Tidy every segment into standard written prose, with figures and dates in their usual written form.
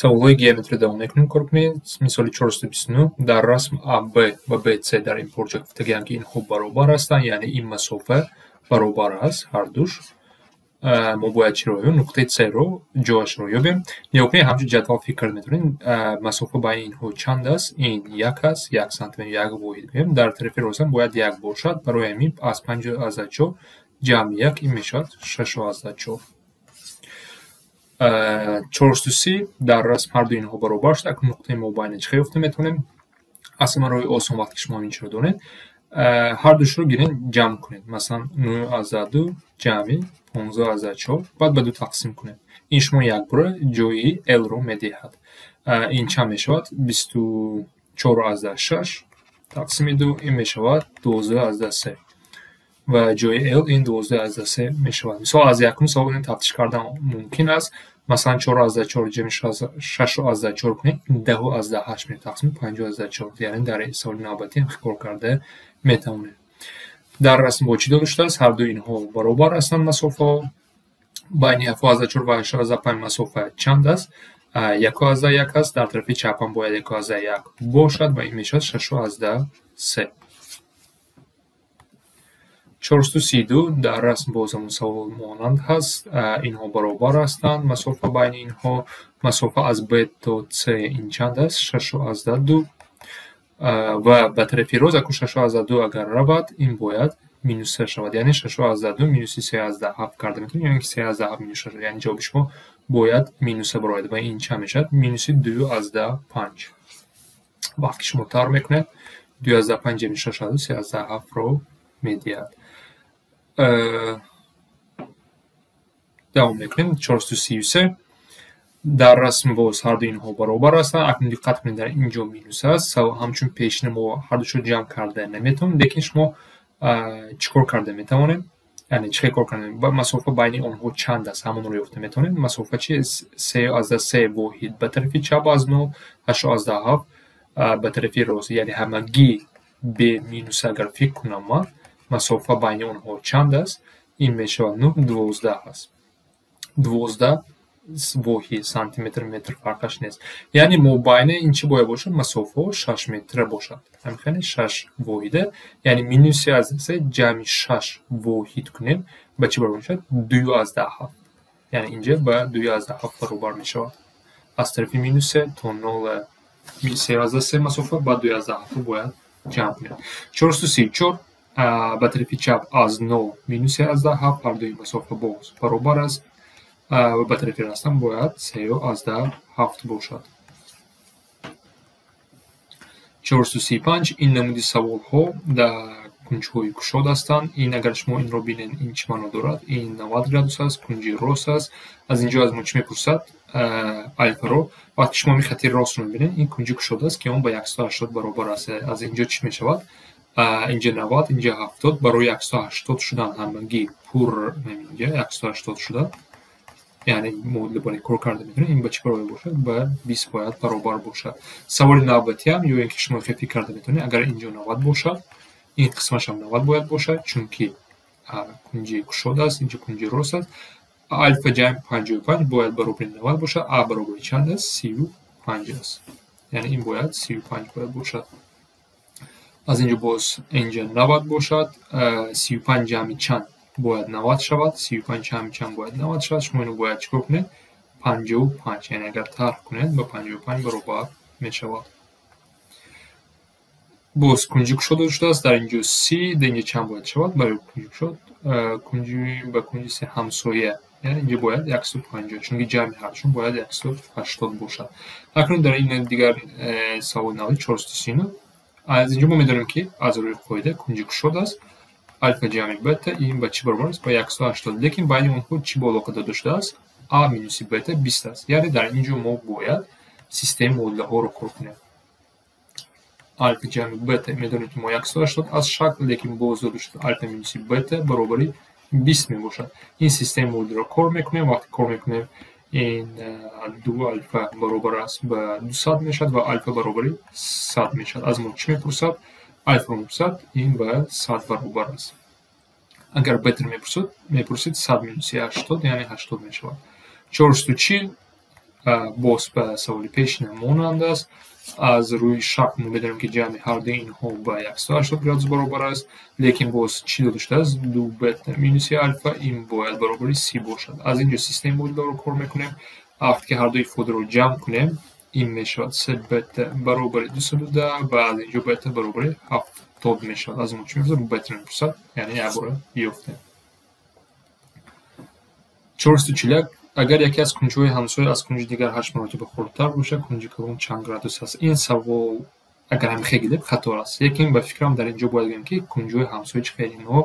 Саволҳои геометрия давом мекунем кор кунед. Мисоли 429 дар расм АБ ва БС дар ин порча гуфтагиам, ки инҳо баробар ҳастанд, яъне ин масофа баробар аст ҳардуш. Мо бояд чиро ёбем? Нуқтаи С-ро ҷояшро ёбем. Нигоҳ кунед, ҳамчун ҷадвал фикр метавонед, масофа байни инҳо чанд аст? Ин як аст, як сантиметр, як воҳид гӯем. Дар тарафи рост бояд як бошад. Барои ҳамин аз 5,4 ҷамъи як ин мешавад 6,4. 430 дар расм ҳарду инҳо баробар шуд. Акнун нуқтаи мобайна чӣ хел ёфта метавонем? Аслан роҳи осон вақте ки шумо ин чиро донед, ҳардушро гирен ҷамъ кунед. Масалан 9,2 ҷамъи 15,4, баъд ба ду тақсим кунед. Ин шумо якбора ҷои L-ро медиҳад. Ин чанд мешавад? 24,6 тақсими ду, ин мешавад 12,3. Ва ҷои L ин 12,3 мешавад. Мисол аз якум савол ин тафтиш кардан мумкин аст. Масалан 4,4 ҷамъи 6,4 кунед, 10,8 мешавад тақсими 5,4. Яъне дар саволи навбатӣ ҳам кор карда метавонед. Дар расм бо чӣ дода шудааст? Ҳарду инҳо баробар ҳастанд масофаҳо. Байни 7,4 ва 8,5 масофа чанд аст? 1,1 аст. Дар тарафи чап ҳам бояд 1,1 бошад ва ин мешавад 6,3. 432 дар расм боз ҳамон савол монанд ҳаст. Инҳо баробар ҳастанд. Масофа байни инҳо, масофа аз Б то С ин чанд аст? 6,2. Ва ба тарафи рост акун 6,2 агар равад, ин бояд минус 3 шавад. Яъне 6,2 минуси 3,7 карда метавонем, ё ин ки 3,7 минус 6. Яъне ҷавоби шумо бояд минуса барояд ва ин чанд мешавад? Минуси 2,5. Вақте ки шумо тарҳ мекунед, 2,5 ҷамъи 6,2 3,7-ро медиҳад. Давом мекунем. 433 дар расм боз ҳарду инҳо баробар ҳастанд. Акнун диққат кунед, дар ин ҷо минус аст. Ҳамчун пешина мо ҳардушро ҷамъ карда наметавонем, лекин шумо чӣ кор карда метавонем? Яъне чӣ хел кор карда? Масофа байни онҳо чанд аст? Ҳамонро ёфта метавонем. Масофа чи? 3,3 воҳид ба тарафи чап аз 0, 8,7 ба тарафи рост. Яъне ҳамагӣ б минус агар фикр кунам ман, масофа байни онҳо чанд аст? Ин мешавад 9, 12 аст. 12 воҳид, сантиметр, метр фарқаш нест. Яъне мобайна ин чӣ бояд бошад? Масофаҳо 6 метра бошад. Ҳамин 6 воҳида, яъне минус 3,3 ҷамъи 6 воҳид кунем, ба чӣ баробар мешавад? 2,7. Яъне инҷа ба 2,7 баробар мешавад. Аз тарафи минус 3 то 0 3,3 масофа ба 2,7 бояд ҷамъ кунем. 434 ба тарафи чап аз 0 минус 3,7 ҳардуи масофа боз баробар аст. Ва ба тарафи рост ҳам бояд 3,7 бошад. 435 ин намуди саволҳо дар кунҷҳои кушод ҳастанд. Ин агар шумо инро бинед, ин чӣ маъно дорад? Ин 90 градус аст, кунҷи рост аст. Аз инҷо аз мо чӣ мепурсад? Алфаро. Вақте шумо ин хати ростро мебинед, ин кунҷи кушод аст, ки он ба 180 баробар аст. Аз инҷо чӣ мешавад? Инҷа 90, инҷа 70. Барои 180 шудан ҳамагӣ пур инҷа 180 шуда. Яъне муодила бо кор карда метавонем. Ин ба чӣ баробар бошад? Ба 20 бояд баробар бошад. Саволи навбатиам ё ин ки шумо фикр карда метавонед, агар инҷо 90 бошад, ин қисмаш ҳам 90 бояд бошад, чунки кунҷи кушод аст, инҷо кунҷи рост аст. Алфа ҷамъи 55 бояд баробари 90 бошад. А баробари чанд аст? 35 аст. Яъне ин бояд 35 бояд бошад. Аз инҷо боз инҷа 90 бошад, 35 ҷамъи чанд бояд 90 шавад, 35 ҷамъи чанд бояд 90 шавад. Шумо инро бояд чӣ кор кунед? 55. Яъне агар тарҳ кунед, ба 55 баробар мешавад. Боз кунҷи кушод дода шудааст. Дар инҷо 30, дар инҷо чанд бояд шавад? Барои кунҷи кушод, кунҷи ба кунҷи се ҳамсоя. Яъне инҷо бояд 150, чунки ҷамъи ҳардушон бояд 180 бошад. Акнун дар ин дигар саволи навбатӣ 439. Аз инҷо мо медонем, ки аз рӯи қоида кунҷи кушод аст. Алфа ҷамъи бета ин ба чӣ баробар аст? Ба 180. Лекин байни онҳо чӣ бо алоқа дода шудааст? А минуси бета 20 аст. Яъне дар инҷо мо бояд системаи муодилаҳоро кор кунем. Алфа ҷамъи бета медонем, ки мо 180 аз шакл, лекин боз дода шуд алфа минуси бета баробари 20 мебошад. Ин системаи муодиларо кор мекунем. Вақте кор мекунем, ин 2 алфа баробар аст ба 200 мешавад ва алфа баробари 100 мешавад. Аз мо чӣ мепурсад? Алфа мепурсад, ин ба 100 баробар аст. Агар бета мепурсад, 100 минуси 80, яъне 80 мешавад. 440 Боз ба саволи пешина монанд аст. Аз рӯи шакл мо медонем, ки ҷамъи ҳар дуи инҳо ба 180 градус баробар аст, лекин боз чӣ дода шудааст? Ду бета минуси алфа ин бояд баробари си бошад. Аз инҷо системаи модуларо кор мекунем. Вақте ки ҳар дуи ифодаро ҷамъ кунем, ин мешавад се бета баробари 210 ва аз инҷо бета баробари 70 мешавад. Аз мо чӣ мепурсад? Бетаро мепурсад, яъне як бора ёфтем. 441. Агар яке аз кунҷҳои ҳамсоя аз кунҷи дигар 8 маротиба хурдтар бошад, кунҷи калон чанд градус аст? Ин савол агар ҳамихе гирем, хато аст. Лекин ба фикрам, дар инҷо бояд гӯем, ки кунҷҳои ҳамсоя чӣ хел? Инҳо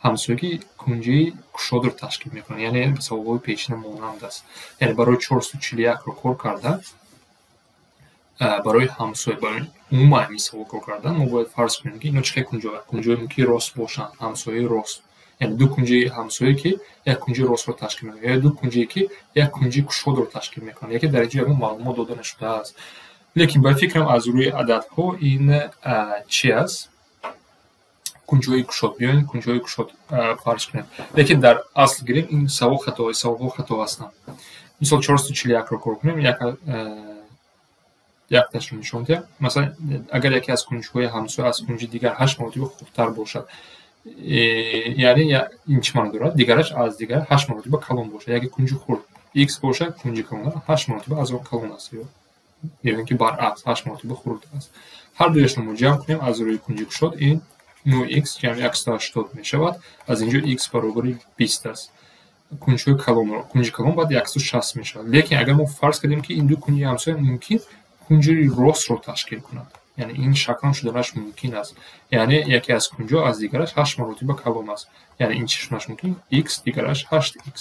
ҳамсоя, ки кунҷи кушодро ташкил мекунанд, яъне ба саволҳои пешина монанд аст. Яъне барои 441-ро кор кардан, барои ҳамсоя, барои умуман ҳамин савол кор кардан, мо бояд фарз кунем, ки ино чӣ хел кунҷҳо? Кунҷҳое мумкин рост бошанд, ҳамсояи рост, яъне ду кунҷи ҳамсоя, ки як кунҷи ростро ташкил мекунанд, ё ду кунҷие, ки як кунҷи кушодро ташкил мекунанд, яке дар инҷо ягон маълумот дода нашудааст. Лекин ба фикрам, аз рӯи ададҳо ин чи аст? Кунҷҳои кушод. Биёед, кунҷҳои кушод фарз кунем. Лекин дар асл гирем, ин савол хато, саволҳо хато ҳастанд. Мисол, 441-ро кор кунем, якташро нишон диҳам. Масалан, агар яке аз кунҷҳои ҳамсоя аз кунҷи дигар ҳашт маротиба хурдтар бошад, яъне ин чӣ маъно дорад? Дигараш аз дигар ҳашт маротиба калон бошад. Яке кунҷи хурд x бошад, кунҷи калон ҳашт маротиба аз он калон аст ё ин ки баръакс, ҳашт маротиба хурд аст. Ҳар дуяшро мо ҷамъ кунем, аз рӯи кунҷи кушод ин 9x ҷамъи 180 мешавад. Аз инҷо x баробари 20 аст. Кунҷҳои калонро, кунҷи калон баъд 160 мешавад. Лекин агар мо фарз кардем, ки ин ду кунҷи ҳамсоя мумкин кунҷи ростро ташкил кунад, яъне ин шаклам шуданаш мумкин аст, яъне яке аз кунҷҳо аз дигараш ҳашт маротиба калон аст, яъне ин чӣ шуданаш мумкин? X дигараш ҳашт x.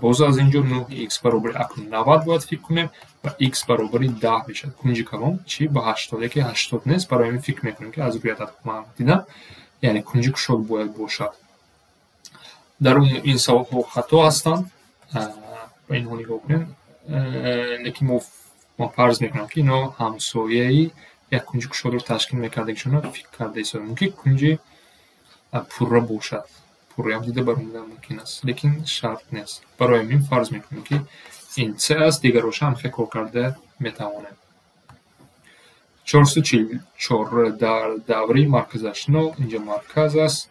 Боз аз инҷо нӯҳ x баробари акнун 90 бояд фикр кунем ва x баробари 10 мешавад. Кунҷи калон чӣ? Ба 80, яке 80 нест. Барои ҳамин фикр мекунем, ки аз рӯи адад ман дидам, яъне кунҷи кушод бояд бошад. Дар умум ин саволҳо хато ҳастанд, ба инҳо нигоҳ кунем. Лекин мо фарз мекунам, ки ино ҳамсояи як кунҷи кушодро ташкил мекардагишонро фикр карда истода. Мумкин кунҷи пурра бошад, пурраам дида баромадан мумкин аст, лекин шарт нест. Барои ҳамин фарз мекунем, ки ин с аст, дигароша ҳам хел кор карда метавонем. 444. Дар давраи марказаш нол, инҷо марказ аст,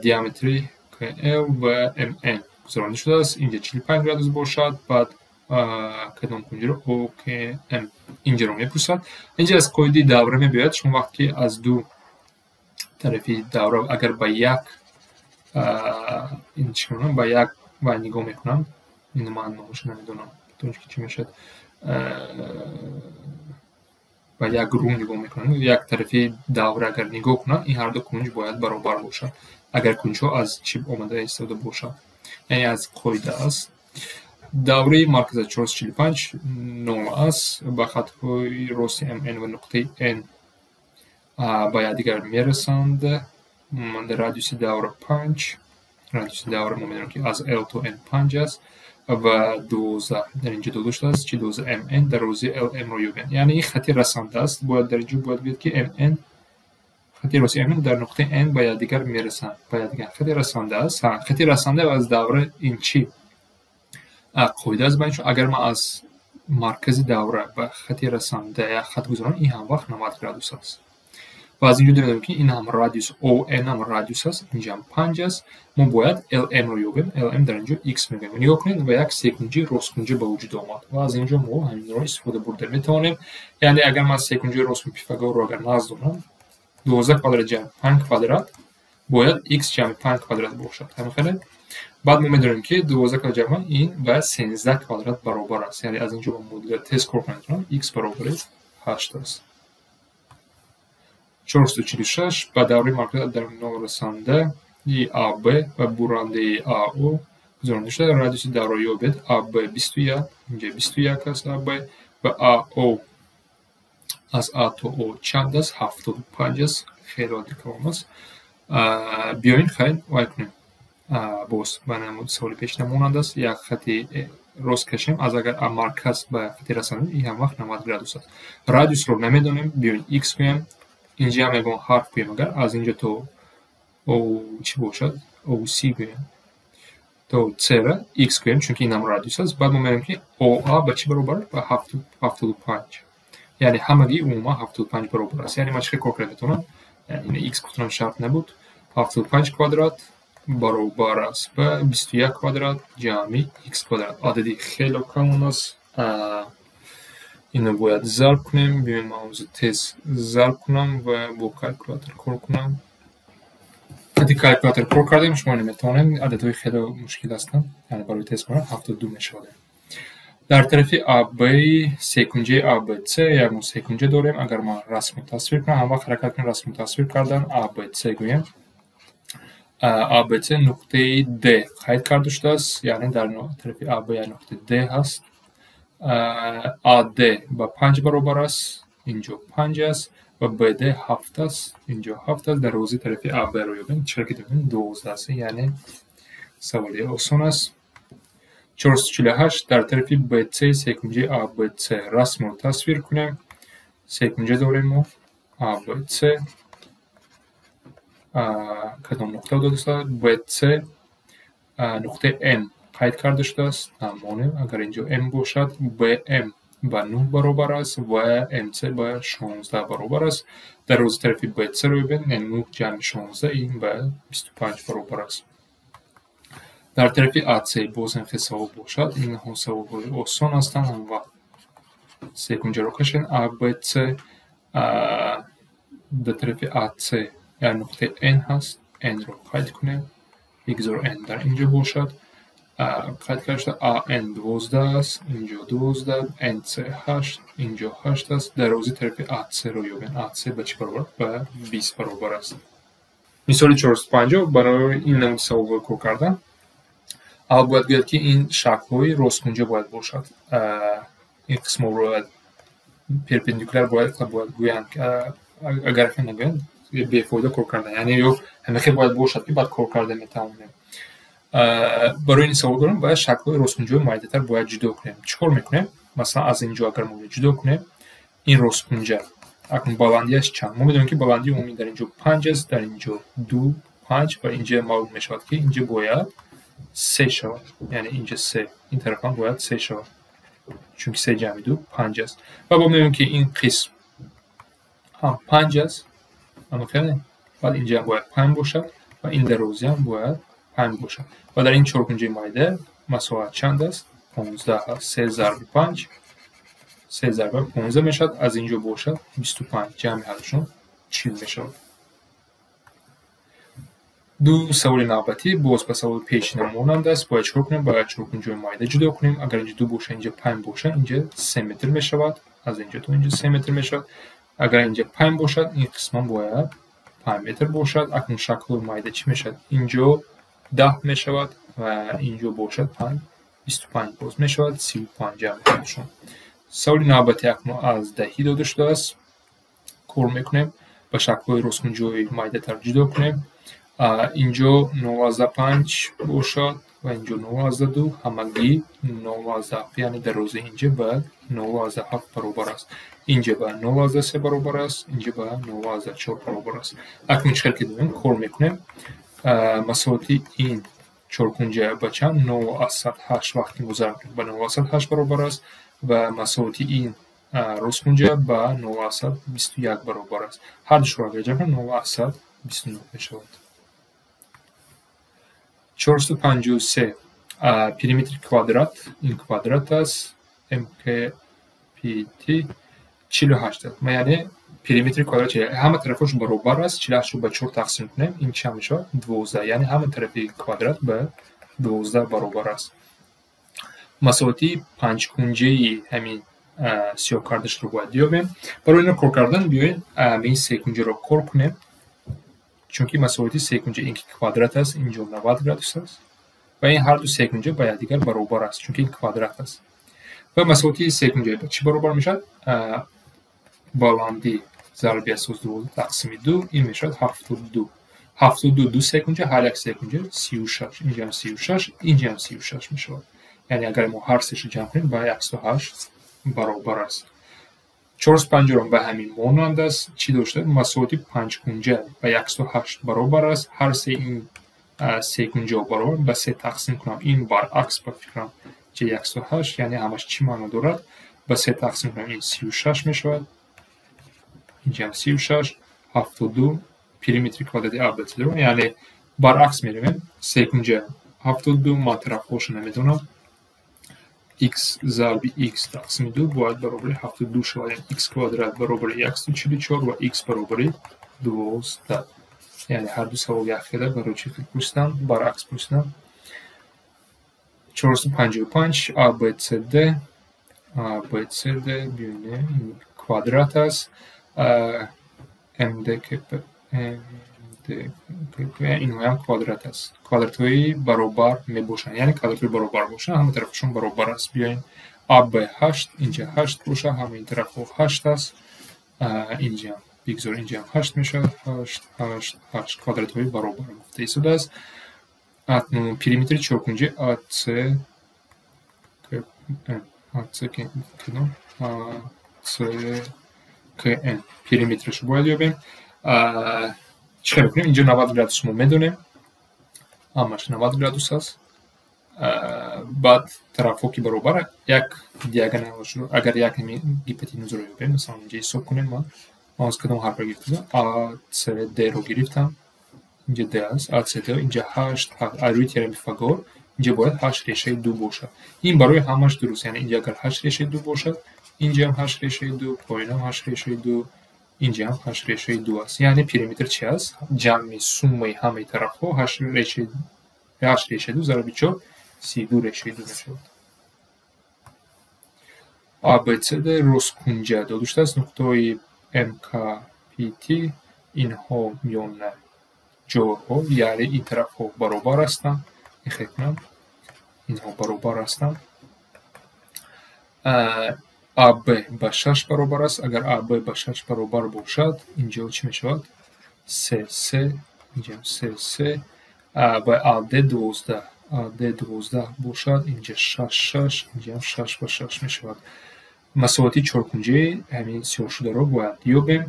диаметри КЛ ва МН гузаронида шудааст, инҷа 45 градус бошад, баъд кадом кунҷиро ОКМ инҷаро мепурсад. Инҷа аз қоидаи давра мебиёяд. Шумо вақте ки аз ду тарафи давра агар ба як ин чӣ кунам, ба як вай нигоҳ мекунам, ин ман номашро намедонам, тоҷики чӣ мешавад, ба як рӯ нигоҳ мекунам, як тарафи давра агар нигоҳ кунам, ин ҳарду кунҷ бояд баробар бошад, агар кунҷҳо аз чӣ омада истода бошад, яъне аз қоида аст. Давраи марказа 445 нол аст, ба хатҳои рости МН ва нуқтаи Н ба якдигар мерасанд. Радиуси давра панҷ, радиуси давра мо медонем, ки аз Л то Н панҷ аст ва 12 дар инҷо дода шудааст. Чи 12 МН дарозии ЛМ-ро ёбед. Яъне ин хати расанда аст. Бояд дар инҷо бояд гӯяд, ки МН, хати рости МН дар нуқтаи Н ба якдигар мерасанд, ба якдигар. Хати расанда аст. Хати расанда аз давра ин чӣ қоида аст? Байни агар ман аз маркази давра ба хати расанда як хат гузаронам, ин ҳам вақт 90 градус аст. Ва аз инҷо дидем, ки ин ҳам радиус ОН ҳам радиус аст, инҷа ҳам панҷ аст. Мо бояд ЛМ-ро ёбем. ЛМ дар инҷо x мегӯем. Нигоҳ кунед, ва як секунҷи росткунҷа ба вуҷуд омад ва аз инҷо мо ҳаминро истифода бурда метавонем. Яъне агар ман секунҷи росткунҷи Пифагорро агар назд дорам, 12 квадрат ҷамъи панҷ квадрат бояд x ҷамъи панҷ квадрат бошад. Ҳамин хеле. Баъд мо медонем, ки 12 квадрат ҷамъ ин ба 13 квадрат баробар аст. Яъне аз инҷо мо тез кор кунем, x баробари ҳашт аст. 446. Ба давраи марказ дар нол расанда и АБ ва бурандаи АО гузаронида шуда, радиуси давраро ёбед. АБ 21, инҷа 21 аст АБ, ва АО аз А то О чанд аст? 75 аст, хеле оддӣ калом аст. Биёин, хайр, вай кунем. Боз ба саволи пешина монанд аст. Як хати рост кашем, аз агар марказ ба хати расанда, ин ҳам вақт 90 градус аст. Радиусро намедонем, биёин, x гӯем. Инҷа ҳам ягон ҳарф гӯем, агар аз инҷо то О чӣ бошад? ОС гӯем. То C-ра X гӯем, чунки инам радиус аст. Баъд мо мебинем, ки ОА ба чӣ баробар аст? Ба 75. Яъне ҳамагӣ умуман 75 баробар аст. Яъне ман чӣ хел кор карда метавонам? Яъне X гуфтанам шарт набуд. 75 квадрат баробар аст ба 21 квадрат ҷамъи X квадрат. Адади хеле калон аст. Ино бояд зарб кунем. Биёем, ман ҳозир тез зарб кунам ва бо калькулятор кор кунам. Вақте калькулятор кор кардем, шумо наметавонед, ададҳои хеле мушкил ҳастанд, яъне барои тез кор 72 мешавад. Дар тарафи АБ секунҷаи АБЦ як мо секунҷа дорем. Агар ман расмро тасвир кунам, ҳам вақт ҳаракат кунем расмро тасвир кардан, АБЦ гӯем. АБЦ нуқтаи Д қайд карда шудааст, яъне дар тарафи АБ як нуқтаи Д ҳаст. АД ба 5 баробар аст, инҷо 5 аст ва БД 7 аст, инҷо 7 аст. Дарозии тарафи АБ-ро ёбем, чиро ки дорем 12 аст, яъне саволи осон аст. 448 дар тарафи БЦ секунҷаи АБЦ расмро тасвир кунем. Секунҷа дорем мо АБЦ. Кадом нуқта дода шудааст? БЦ нуқтаи М қайд карда шудааст. Монем, агар инҷо М бошад, БМ ба 9 баробар аст ва МЦ ба 16 баробар аст. Дарозии тарафи БЦ-ро ёбем, яъне 9 ҷамъи 16 ин ба 25 баробар аст. Дар тарафи АЦ боз ҳам хел савол бошад. Инҳо саволҳои осон ҳастанд. Ҳам вақт секунҷаро кашем. АБЦ дар тарафи АЦ як нуқтаи Н ҳаст. Н-ро қайд кунем. Бигзор Н дар инҷо бошад. Қайд карда шуда АН 12 аст, инҷо 12, НЦ 8, инҷо 8 аст. Дарозии тарафи АЦ-ро ёбем. АЦ ба чӣ баробар? Ба 20 баробар аст. Мисоли 450 барои ин намуди саволҳои кор кардан аввал бояд гӯяд, ки ин шаклҳои росткунҷа бояд бошад. Ин қисмҳо бояд перпендикуляр бояд гӯянд. Агар хел нагӯянд, бефоида кор кардан. Яъне ё ҳамин хел бояд бошад, ки баъд кор карда метавонем. Барои ин савол дорем, бояд шаклҳои росткунҷаҳои майдатар бояд ҷудо кунем. Чӣ кор мекунем? Масалан, аз инҷо агар мо ҷудо кунем, ин росткунҷа акнун баландиаш чанд? Мо медонем, ки баландии умумӣ дар инҷо 5 аст, дар инҷо 2, 5 ва инҷа маълум мешавад, ки инҷа бояд 3 шавад. Яъне инҷа 3, ин тараф ҳам бояд 3 шавад. Чунки 3 ҷамъи 2 5 аст. Ва бо мебинем, ки ин қисм ҳам 5 аст, аммо хеле баъд инҷа ҳам бояд 5 бошад ва ин дарозӣ ҳам бояд 5 бошад. Ва дар ин чоркунҷаи майда масоҳат чанд аст? 15 аст. 3 зарби 5, 3 зарби 15 мешавад. Аз инҷо бошад 25, ҷамъи ҳардушон 40 мешавад. Ду саволи навбатӣ боз ба саволи пешина монанд аст. Бояд чикор кунем? Бояд чоркунҷаҳои майда ҷудо кунем. Агар инҷо 2 бошад, инҷо 5 бошад, инҷо 3 метр мешавад. Аз инҷо то инҷо 3 метр мешавад. Агар инҷо 5 бошад, ин қисман бояд 5 метр бошад. Акнун шаклҳои майда чӣ мешавад? Инҷо 10 мешавад ва инҷо бошад 5, 25 боз мешавад, 35 ҷамъ мешавад. Саволи навбатӣ акнун аз 10 дода шудааст. Кор мекунем, ба шаклҳои росткунҷаҳои майдатар ҷудо кунем. Инҷо 0,5 бошад ва инҷо 0,2, ҳамагӣ 0,7, яъне дарозии инҷа ба 0,7 баробар аст. Инҷа ба 0,3 баробар аст, инҷа ба 0,4 баробар аст. Акнун чӣ хел ки дорем, кор мекунем. Масоҳати ин чоркунҷа ба чанд? 0,8 вақти мо зарб кунем ба 0,8 баробар аст ва масоҳати ин росткунҷа ба 0,21 баробар аст. Ҳар душро агар ҷамъ кунем 0,29 мешавад. 453 периметри квадрат, ин квадрат аст, МКПТ 48 аст. Яъне периметри квадрат ҳама тарафҳош баробар аст. 48-ро ба 4 тақсим кунем, ин чанд мешавад? 12. Яъне ҳама тарафи квадрат ба 12 баробар аст. Масоҳати панҷкунҷаи ҳамин сиёҳ кардашро бояд ёбем. Барои инро кор кардан биёед ин секунҷаро кор кунем. Чунки масоҳати секунҷа ин ки квадрат аст, инҷо 90 градус аст ва ин ҳар ду секунҷа ба якдигар баробар аст, чунки ин квадрат аст. Ва масоҳати секунҷа ба чӣ баробар мешавад? Баландӣ зарби асос 12 тақсими 2, ин мешавад 72. 72 ду секунҷа, ҳар як секунҷа 36. Инҷа ҳам 36, инҷа ҳам 36 мешавад. Яъне агар мо ҳар сеашро ҷамъ кунем ба 108 баробар аст. 450 ба ҳамин монанд аст. Чӣ дошта? Масоҳати панҷкунҷа ба 108 баробар аст. Ҳар се ин Секунҷо баробар ба се тақсим кунам, ин баръакс ба фикрам ҷа 108, яъне ҳамаш чӣ маъно дорад? Ба се тақсим кунам, ин 36 мешавад, инҷам 36, 72 периметри квадрати АБЦ дорам, яъне баръакс меравем, секунҷа 72, ман тарафҳоша намедонам, x зарби x тақсими 2 бояд баробари 72 шавад, яъне x квадрат баробари 144 ва x баробари 12. Яъне ҳар ду савол якхела, барои чӣ хел пурсидам, баръакс пурсидам. 455 ABCD, ABCD бибинем, ин квадрат аст, MDKP, MDKP, инҳоям квадрат аст. Квадратҳои баробар мебошанд, яъне квадратҳои баробар бошанд, ҳама тарафашон баробар аст. Биёем AB 8, инҷа 8 бошад, ҳама ин тарафҳо 8 аст, инҷа бигзор инҷа 8 мешавад, 8, 8, 8, квадратҳои баробар гуфта истодааст. Акнун периметри чоркунҷи AC, AC кадом? ACKN периметрашро бояд ёбем. Чӣ хел мекунем? Инҷо 90 градус мо медонем, ҳамаш 90 градус аст. Баъд тарафҳо ки баробар, як диагоналашро агар як гипотенузаро ёбем, масалан инҷа ҳисоб кунем, ман аз кадом ҳарфро гирифтам? А, С, Д-ро гирифтам. Инҷа Д аст, А, С, Д, инҷа 8, 8, рӯи теореми Пифагор инҷа бояд 8 решаи 2 бошад. Ин барои ҳамаш дуруст, яъне инҷа агар 8 решаи 2 бошад, инҷаам 8 решаи 2, поинам 8 решаи 2, инҷаам 8 решаи 2 аст. Яъне периметр чи аст? Ҷамъи суммаи ҳамаи тарафҳо 8 решаи 2 зарби 4, 32 решаи 2 мешавад. ABCD росткунҷа дода шудааст, нуқтаҳои MKPT инҳо миёна ҷойҳо, яъне ин тарафҳо баробар ҳастанд. Ихел кунам, инҳо баробар ҳастанд. AB ба 6 баробар аст. Агар AB ба 6 баробар бошад, инҷо чӣ мешавад? 3, 3, инҷам 3, 3, ба AD 12, AD 12 бошад, инҷа 6, 6, инҷам 6 ба 6 мешавад. Масоҳати чоркунҷаи ҳамин сиёҳшударо бояд ёбем.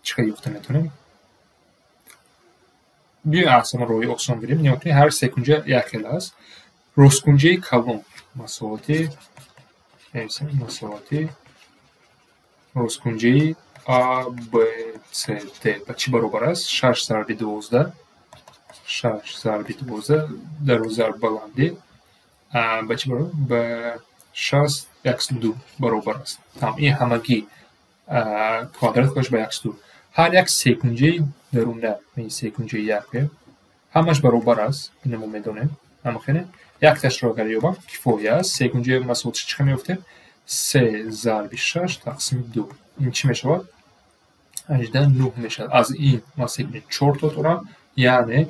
Чӣ қадр ёфта метавонем? Биёем аз ҳама роҳи осон бирем. Нигоҳ кунед, ҳар секунҷа якхела аст. Росткунҷаи калон масоҳати, нависем, масоҳати росткунҷаи ABCD ба чӣ баробар аст? 6 зарби 12, 6 зарби 12 дар зарб баландӣ ба чӣ баробар? Ба 6, 102 баробар аст. Там ин ҳамагӣ квадрат худаш ба 102. Ҳар як секунҷаи даруна, ин секунҷаи як, ҳамаш баробар аст. Ино мо медонем. Ама хеле якташро агар ёбам кифоя аст. Секунҷаи масоҳаташ чӣ қадр меёфтем? 3 зарби 6 тақсими 2. Ин чӣ мешавад? 18, 9 мешавад. Аз ин ман секунҷа 4 то дорам, яъне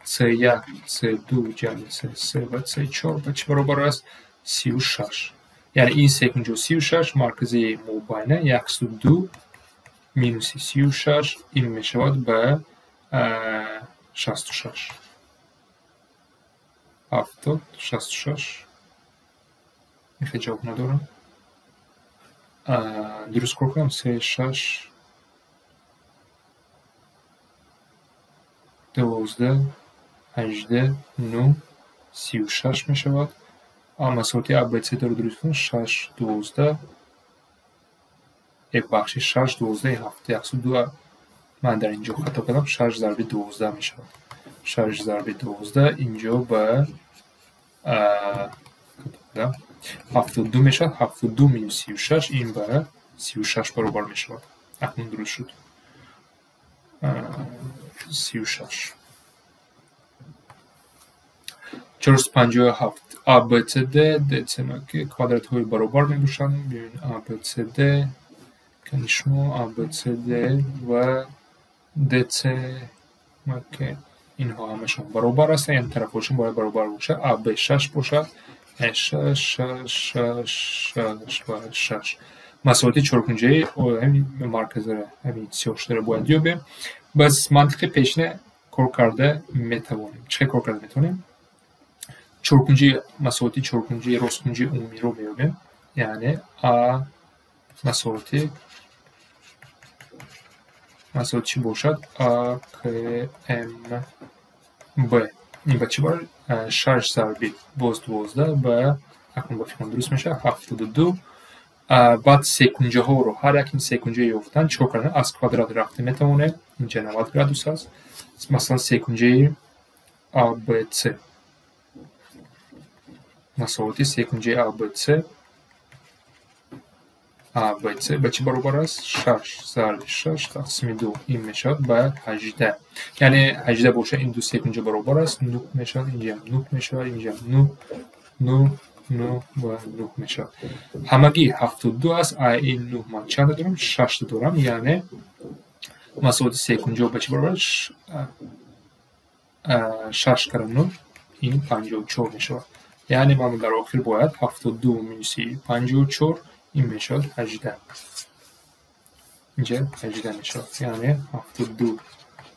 C1, C2 ҷамъи C3 ва C4 ба чӣ баробар аст? 36. Яъне ин секунҷо 36, маркази мобайна 102 минуси 36, ин мешавад ба 66. 70, 66. Ихе ҷавоб надорам. Дуруст кор кунам? 3, 6, 12, 18, 9, 36 мешавад. Масоҳати ABCD-ро дуруст кунам, 6, 12, бахши 6, 12, 7, 102. Ман дар инҷо хато кардам, 6 зарби 12 мешавад. 6 зарби 12 инҷо ба 72 мешавад. 72 минус 36 ин ба 36 баробар мешавад. Акнун дуруст шуд. 36. 457 ABCD, DC квадратҳои баробар мебошанд. Биёед ABCD, канишмо ABCD ва DC инҳо ҳамашон баробар ҳастанд, яъне тарафҳояшон бояд баробар бошад. AB 6 бошад, 6, 6, 6, 6 ва 6. Масоҳати чоркунҷаи ҳамин марказро, ҳамин сиёҳшударо бояд ёбем. Бас мантиқи пешина кор карда метавонем. Чӣ хел кор карда метавонем? Чоркунҷи, масоҳати чоркунҷи росткунҷи умумиро меёбем. Яъне А масоҳати Масоҳат чӣ бошад? А К М Б. Ин ба чӣ баробар? Шаш зарби боз 12 ба, акнун ба фикрам дуруст мешавад, 72. Баъд секунҷаҳоро, ҳар як ин секунҷаи ёфтан чӣ кор кардан? Аз квадрат рафта метавонем. Инҷа 90 градус аст. Масалан, секунҷаи АБЦ. Масоҳати секунҷаи АБЦ, АБЦ ба чӣ баробар аст? Шаш зарби шаш тақсими ду, ин мешавад ба 18. Яъне 18 бошад, ин ду секунҷа баробар аст, нӯҳ мешавад, инҷаам нӯҳ мешавад, инҷаам нӯҳ, нӯҳ, нӯҳ ва нӯҳ мешавад. Ҳамагӣ 72 аст. А ин нӯҳ ман чанда дорам? Шашта дорам. Яъне масоҳати секунҷа ба чӣ баробар аст? Шаш кара нӯҳ, ин 54 мешавад. Яъне ман дар охир бояд 72 минуси 54, ин мешавад 18. Инҷа 18 мешавад. Яъне 72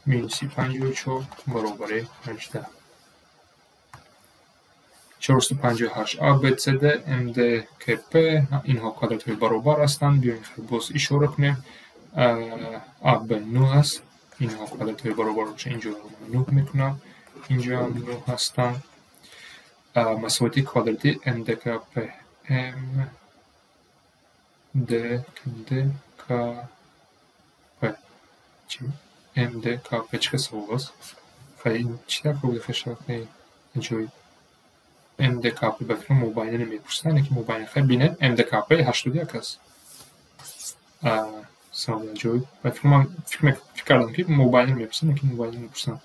минуси 54 баробари 18. 458. А, Б, С, Д, М, Д, К, П. Инҳо квадратҳои баробар ҳастанд. Биёед, боз ишора кунем. А, Б нӯҳ аст. Инҳо квадратҳои баробар бошад, инҷо нӯҳ мекунам. Инҷоам нӯҳ ҳастанд. Масоҳати квадрати МДКП. М Д Д К П. М Д К П чӣ савол аст? Хай, чӣ такрор хешавад? Ҷои МДКП ба фикрам мобайна намепурсанд, лекин мобайна, хай, бинед, МДКП 81 аст. Савол ҷои ба фикрам, ман фикр кардам, ки мобайна мепурсанд, лекин мобайна намепурсанд.